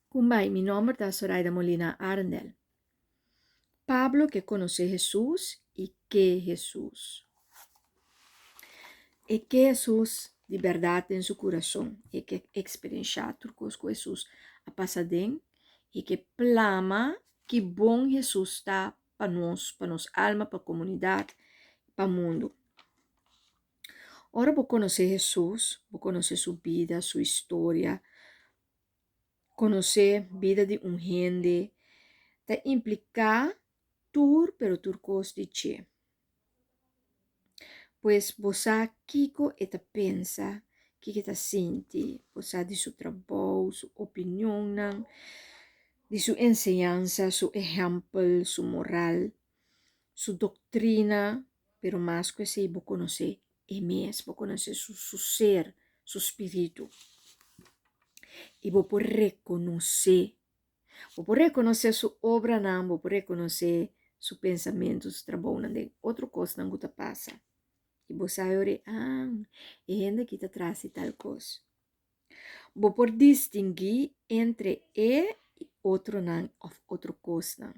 Kumbai, mi nòmber ta Soraida Molina Arendel. Pablo ke konosé Hesus i ke Hesus. E ke Hesus di bèrdat den su kurason. E ke eksperenshá tur kos ku Hesus a pasa den. E ke plama ki bon Hesus ta pa nos, pa nos alma, pa komunidat, pa mundu. Ora bo konosé Hesus, bo konosé su bida, su historia. Konosé bida di un hende ta impliká tur pero tur kos di dje. Pues bo sa kiko e ta pensa, kiko e ta sinti, bo sa di su trabou, su opinionnan, di su enseñansa, su ehèmpel, su moral, su doktrina, pero mas ku esei bo konosé e mes, bo konosé su su ser, su spiritu. I bo por rekonosé, bo por rekonosé su obranan, bo por rekonosé su pensamentu, su trabounan den otro kosnan ku ta pasa. I bo sa yori, ah, e hende aki ta tras di tal kos. Bo por distinguí entre e i otronan òf otro kosnan.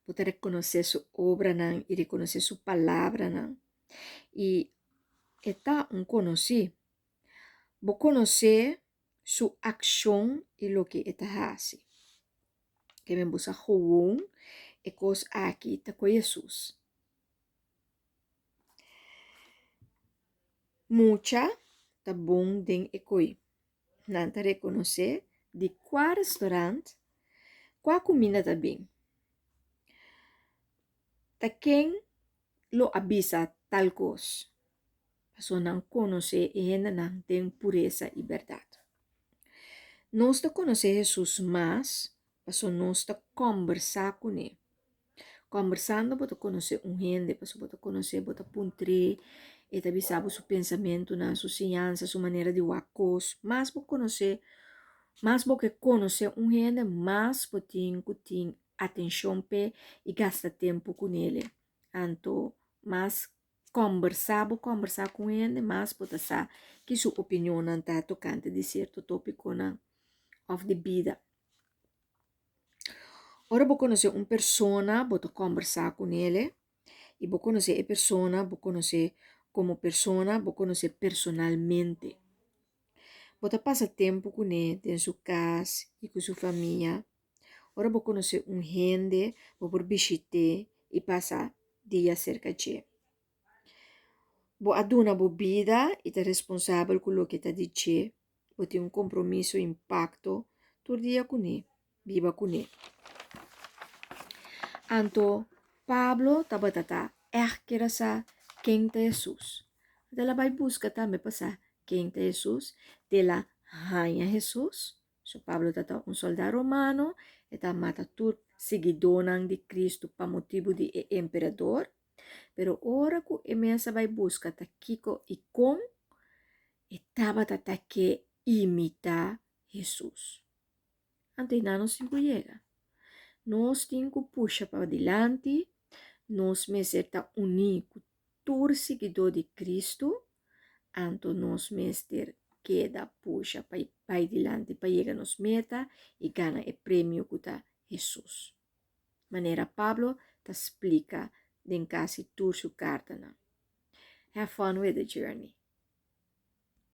Bo ta rekonosé su obranan i rekonosé su palabranan. I e ta un konosí. Bo konosé su akshon i loke e ta hasi. Ke men bo sa gewoon e kos aki ta ku Hesus. Mucha ta bon den e koi. Nan ta rekonosé di kua restorant kua kuminda ta bin. Ta ken lo a bisa tal kos? Pasobra nan konosé e hendenan den puresa i bèrdat. Nos ta konosé Hesus mas pasobra nos ta kòmbersá kuné. Kòmbersando bo ta konosé un hende, pasobra bo ta konosé, bo ta puntr'é, e ta bisa bo su pensamentunan, su siñansa, su manera di wak kos. Mas bo konosé, mas bo ke konosé un hende, mas bo tin ku tin atenshon p'e i gasta tempu kunele. Anto mas kòmbersá bo kòmbersá ku un hende, mas bo ta sa ki su opinionnan ta tokante di sierto tópikonan òf di bida. Ora bo konosé un persona bo ta kòmbersá kunele i bo konosé e persona bo konosé komo persona bo konosé personalmente. Bo ta pasa tempu kuné den su kas i ku su famia. Ora bo konosé un hende bo por bishit'é i pasa dia serka dje. Bo a duna bo bida i ta responsabel ku loke ta di dje. Bo tin un kompromiso i un pakto tur dia kuné, biba kuné. Anto Pablo tabata ta ègt kier a sa ken ta Hesus. Anto el a bai buska tambe pa sa ken ta Hesus. Te el a haña Hesus. So Pablo ta ta un sòldá romano, e ta mata tur siguidónan di Kristu pa motibu di e emperador. Pero ora ku e mes a bai buska ta kiko i kon, e tabata ta ke imitá Hesus. Anto einan nos tin ku yega. Nos tin ku pusha padilanti, nos mester ta uní ku tur siguidó di Kristu, anto nos mester keda pusha pa bai dilanti pa yega nos meta i gana e premio ku ta Hesus. Manera Pablo ta splika den kasi tur su kartanan. Have fun with the journey.